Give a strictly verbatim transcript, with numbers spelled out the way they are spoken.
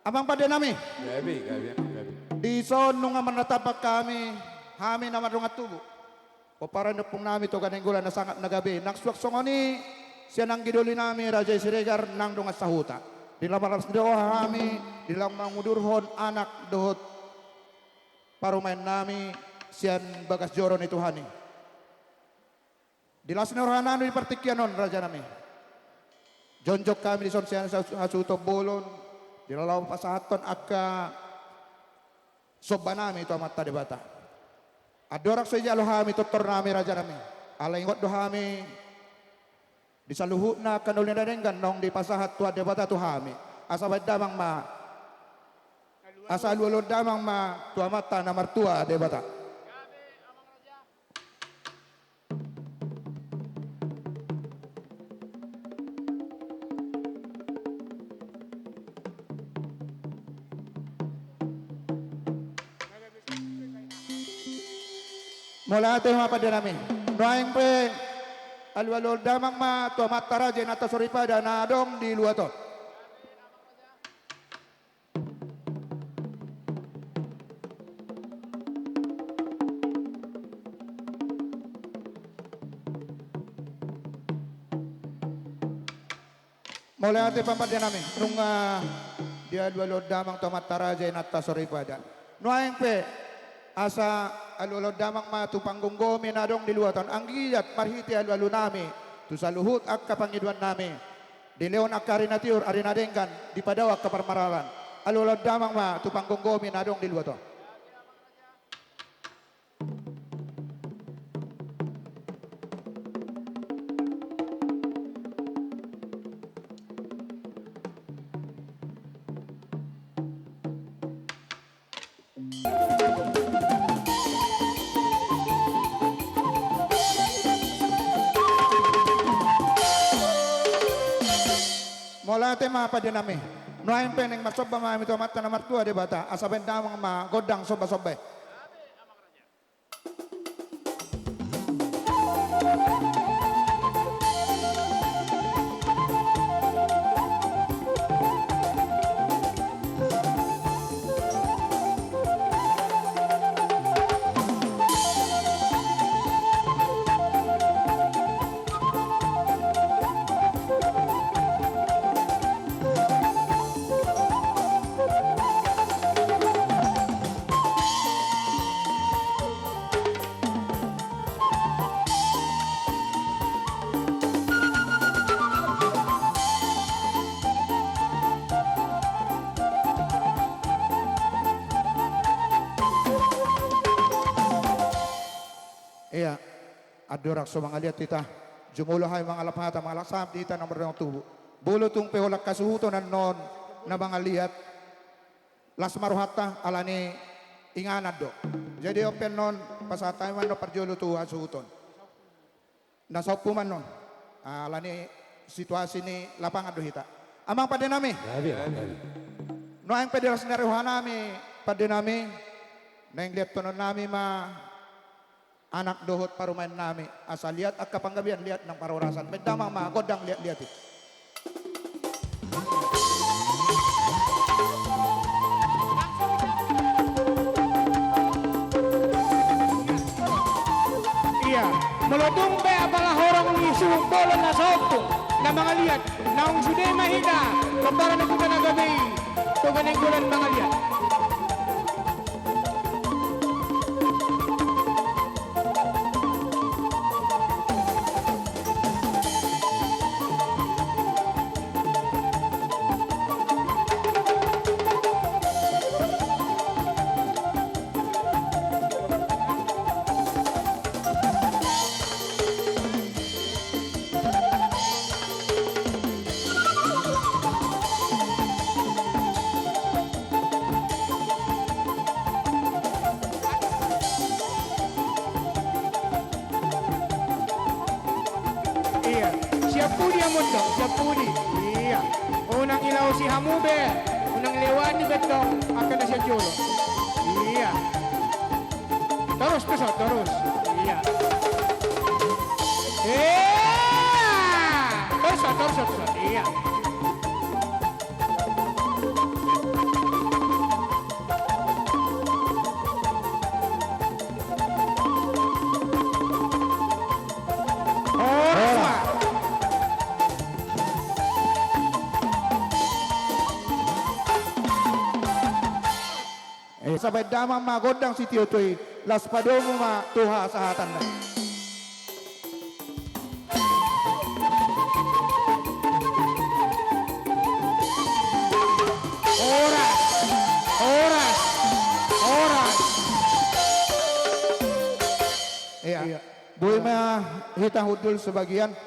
Amang pande nami. Gabe, gabe, gabe. Dison nunga marnatampak hami, hami na mardongan tubu. Pomparan ni ompung nami Toga Nainggolan na sangap na gabe, nang suang songon i sian anggi doli nami Raja i Siregar nang dongan sahuta. Di na marlas ni roha hami, di na mangudurhon anak dohot parumaen nami sian bagas joro ni Tuhan i. Di las ni roha nami di partingkian on, raja nami. Jongjong hami dison sian hasuhuton bolon, di na laho pasahathon angka somba nami tu Amanta Debata. Andorang so dijalo hami tortor nami, raja nami, ala ingot do hami di saluhutna angka na uli na denggan naung dipasahat Tuhan Debata tu hami. Asa baen damang ma, asa alualuhon damang ma tu Amanta na martua Debata. Mauliate ma pande nami. Nuaeng pe alualuhon damang ma tu amanta raja inanta soripada na adong di luat on. Mauliate ma pande nami, nunga dialualuhon damang tu amanta raja inanta soripada. Nuaeng pe asa alualuhon damang ma tu panggomgomi na adong di luat on, anggiat marhite alualu nami tu saluhut angka pangidoan nami. Dilehon angka ari na tiur, ari na denggan, dipadao angka parmaraan. Alualuhon damang ma tu panggomgomi na adong di luat on. Mauliate ma pande nami. Nuaeng pe naeng marsomba ma hami tu Amanta na martua Debata, asa baen damang ma gondang sombasomba i. Ia, andorang so mangaliat hita, jumolo hami mangalap hata, mangalap sangap di hita na mardongan tubu. Molo tung pe holan hasuhuton annon na mangaliat, las ma rohanta, alani inganan do. Jadi on pe annon pasahat hami ma annon parjolo tu hasuhuton. Na saompu ma annon. Ah, alani situasi ni lapangan do hita. Amang pande nami. Gabe, gabe. Nuaeng pe di las ni roha nami, pande nami, naeng liathonon nami ma anak dohot parumaen nami, asa liat angka panggabean, liat nang parhorasan. Baen damang ma gondang liatliat i. Ia, molo tung pe apala horong ni suhut bolon na saompu na mangaliat, naung sude ma hita pomparan ni Toga na gabe i, Toga Nainggolan mangaliat. Ia, sian pudi hamu antong, sian pudi. Ia, unang ilaosi hamu be, unang lewani be antong angka na sian jolo. Ia. Torus, torus, torus. Ia. Ia. Torus, torus, torus. Ia. Sabaen damang ma gondang sitiotio i, laos padomu ma tu hasahatanna. Horas, horas, horas. Ia. Ia. Boi ma hita hundul sebagian.